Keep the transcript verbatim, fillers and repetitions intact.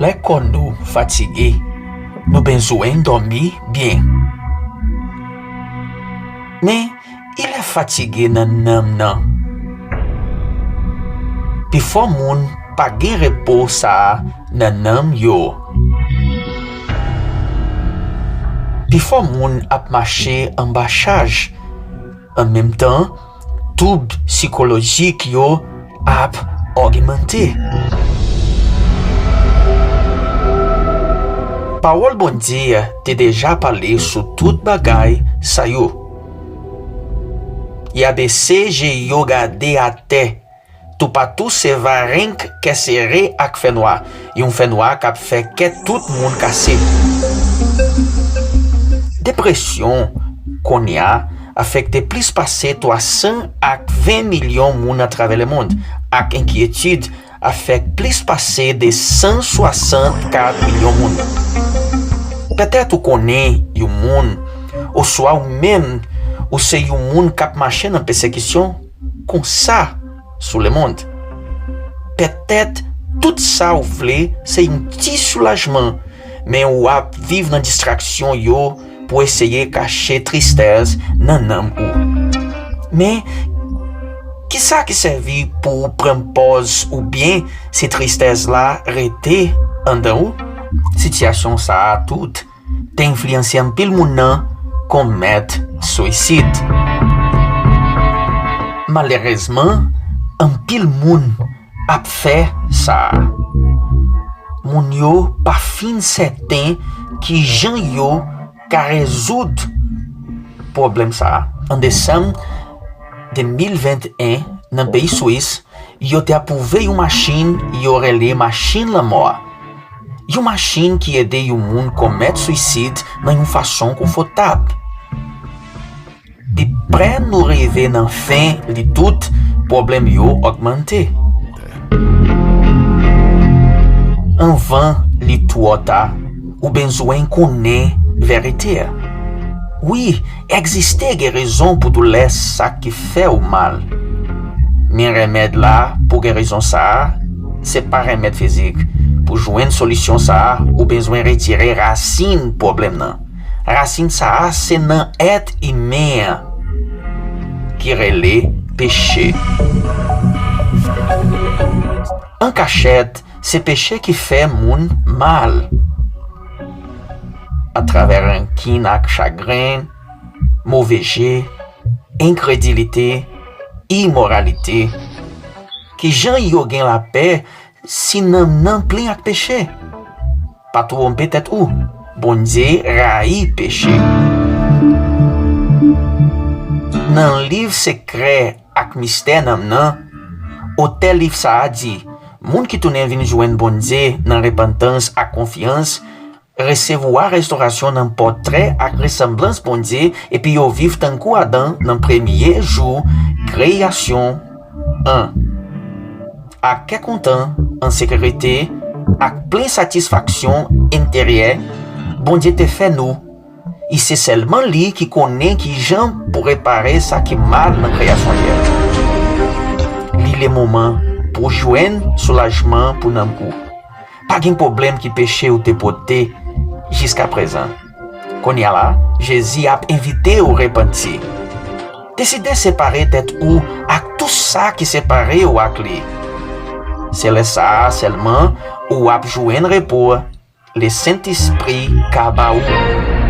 Lè kò nou fatige, nou bezwen dòmi byen. Men, e lè fatige nan nanm nan? Pifò moun pa gen repo sa a nan nanm yo. Pifò moun ap mache anba chaj. An menm tan, twoub sikolojik yo ap ogmante. Pawòl Bondye te deja pale sou tout bagay sa yo. Y a bese je yo gade atè. Toupatou se va renk kè sere ak fènwa, yon fènwa k ap fè kè tout moun kase. Depresyon, kounye a, afekte plis pase twa san ak ven milyon moun atravè lemonn, ak enkyetid afekte plis pase de san swasannkat milyon moun. Petèt ou konnen yon moun, oswa ou menm, ou se yon moun k ap mache nan pèsekisyon konsa sou lemonn. Petèt tout sa ou vle se yon ti soulajman, men w ap viv nan distraksyon yo pou eseye kache tristès nan nanm ou. Men, kisa ki sèvi pou w pran pòz oubyen si tristès la rete anndan ou? Sitiyasyon sa a tout te enfliyanse anpil moun nan komèt suisid. Malerezman, anpil moun ap fè sa. Moun yo pa fin sèten kijan yo ka rezoud pwoblèm sa a. An desanm de mil venteyen, nan peyi Swis, yo te apwouve yon machin yo rele machin lanmò a. Yon machin ki ede yon moun komèt suisid nan yon fason konfòtab. Pi prè nou rive nan fen li tout, pwoblèm yo ogmante. Anvan li twò ta, ou bezwen konnen verite a. Wi, egziste gerizon pou doulè sa ki fè w mal. Men remèd la pou gerizon sa a, se pa remèd fizik. Pou jwenn solisyon sa a, ou bezwen retire rasin pwoblèm nan. Rasin sa a se nan èt imen an ki rele peche. An kachèt, se peche ki fè moun mal. Atravè rankin ak chagren, move je, enkredilite, imoralite, kijan yo gen lapè si nanm nan plen ak peche? Pa twonpe tèt ou, Bondye rayi peche. Nan liv sekrè ak mistè nanm nan, otè liv sa a di, moun ki tounen vin jwenn Bondye nan repantans ak konfyans, resevwa restorasyon nan pòtrè ak resanblans Bondye, epi yo viv tankou Adan nan premye jou kreyasyon an. Ak kè kontan, an sekirite, ak plen satisfaksyon enteryè, Bondye te fè nou. E se sèlman li ki konnen kijan pou repare sa ki mal nan kreyasyon li a. Li lemoman pou w jwenn soulajman pou nanm ou. Pa gen pwoblèm ki peche ou te pote jiskaprezan. Kounye a la, Jezi ap envite w repanti. Deside separe tèt ou ak tou sa ki separe w ak li. Se lè sa a sèlman ou ap jwenn repo Lesentespri ka ba ou.